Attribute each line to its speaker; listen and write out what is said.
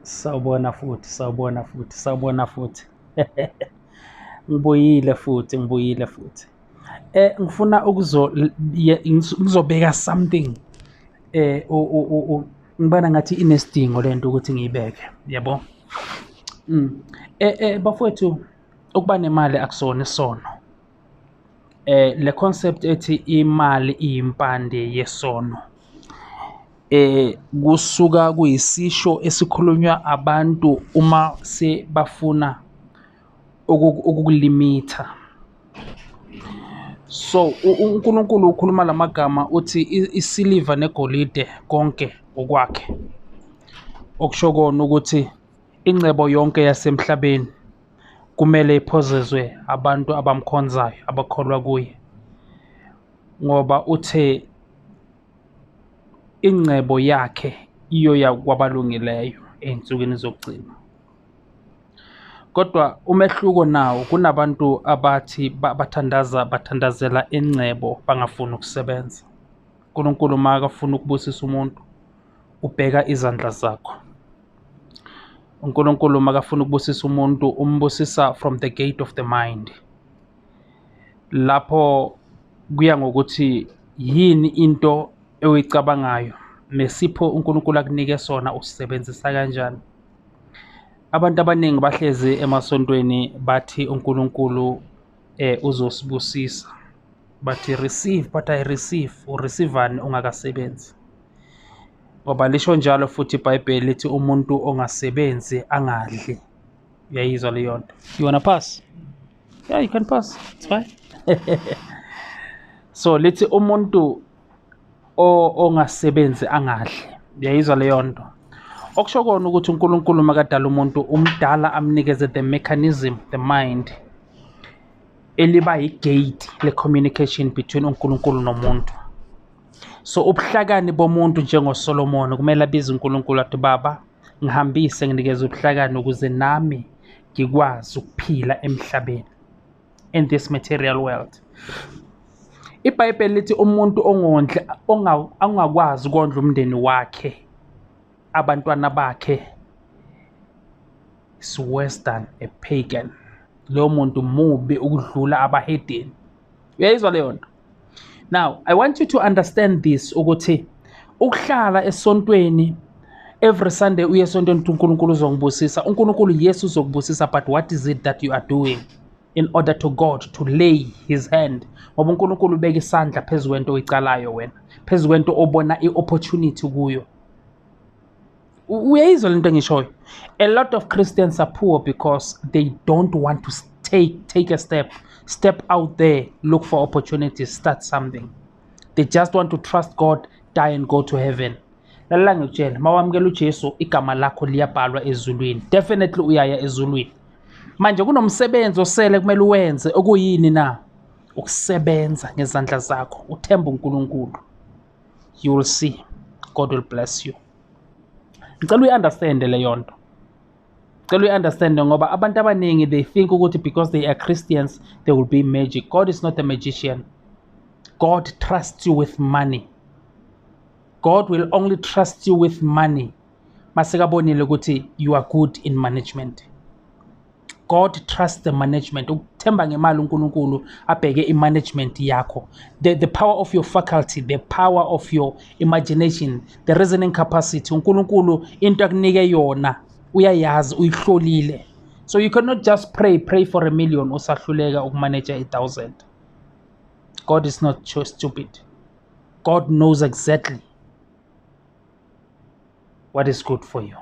Speaker 1: Sawubona futhi, sawubona futhi, sawubona futhi. Ngibuyile futhi, ngibuyile futhi. Ngifuna ukuzo ngizobeka something ngibona ngathi inesidingo lento ukuthi ngiyibeke, yabo. Bafowethu, ukuba nemali akusona isono. Le concept ethi imali iyimpande yesono, kusuka kuyisisho esikhulunywa abantu uma sebafuna ukukulimitha. So uNkulunkulu ukhuluma lamagama uthi isiliva negolide konke okwakhe, okusho kona ukuthi ingcebo yonke yasemhlabeni kumele iphozezwe abantu abamkhonzayo, abakholwa kuye, ngoba uthe ingcebo yakhe iyoya kwabalungileyo ey'nsukwini zokugcina. Kodwa umehluko nawo, kunabantu abathi bathandaza, bathandazela ingcebo bangafuni ukusebenza. uNkulunkulu uma akafuna ukubusisa umuntu ubheka izandla zakho. uNkulunkulu uma akafuna ukubusisa umuntu umbusisa from the gate of the mind. Lapho kuya ngokuthi yini into oyicabangayo nesipho uNkulunkulu akunike sona usisebenzisa kanjani. Abantu abaningi bahlezi emasontweni bathi uNkulunkulu uzosibusisa, bathi receive, but I receive, ureceive-ani ungakasebenzi? Ngoba lisho njalo futhi iBhayibheli lithi umuntu ongasebenzi angadli. Uyayizwa leyo nto? You wanna pass? Yeah, you can pass. It's fine. So lithi umuntu ongasebenzi angadli. Uyayizwa leyo nto? Okusho kona ukuthi uNkulunkulu makadala umuntu umdala amnikeze the mechanism, the mind eliba yi-gate le-communication between uNkulunkulu nomuntu. So ubuhlakani bomuntu njengoSolomon kumele abize uNkulunkulu athi, Baba, ngihambise nginikeze ubuhlakani ukuze nami ngikwazi ukuphila emhlabeni, in this material world. IBhayibheli lithi umuntu ongondli ongakwazi ukondla umndeni wakhe, abantwana bakhe, is worse than a pagan. Loyo muntu mubi ukudlula abahedeni. Uyayizwa leyo nto? Now, I want you to understand this, ukuthi ukuhlala esontweni every Sunday uye esontweni uthi uNkulunkulu uzongibusisa. uNkulunkulu, yes, uzokubusisa, but what is it that you are doing in order to God to lay his hand? Ngoba uNkulunkulu ubeka isandla phezu kwento oyicalayo wena, phezu kwento obona i-opportunity kuyo. Uyayizwa lento engishoyo? A lot of Christians are poor because they don't want to take a step, step out there, look for opportunities, start something. They just want to trust God, die and go to heaven. Lalela ngikutshela, mawamukela uJesu igama lakho liyabhalwa ezulwini. Definitely uyaya ezulwini. Manje kunomsebenzi osele kumele uwenze, okuyini na? Ukusebenza ngezandla zakho, uthemba uNkulunkulu. You will see God will bless you. Ngicela uyi-understand leyo nto. Ngicela uyi-understand ngoba abantu abaningi they think ukuthi because they are Christians they will be magic. God is not a magician. God trusts you with money. God will only trust you with money masekabonile ukuthi you are good in management. God trusts the management. Ukuthemba ngemali uNkulunkulu abheke i-management yakho. The power of your faculty, the power of your imagination, the reasoning capacity. uNkulunkulu into akunike yona uyayazi, uyihlolile. So you cannot just pray for a million usahluleka ukumanage 1,000. God is not stupid. God knows exactly what is good for you.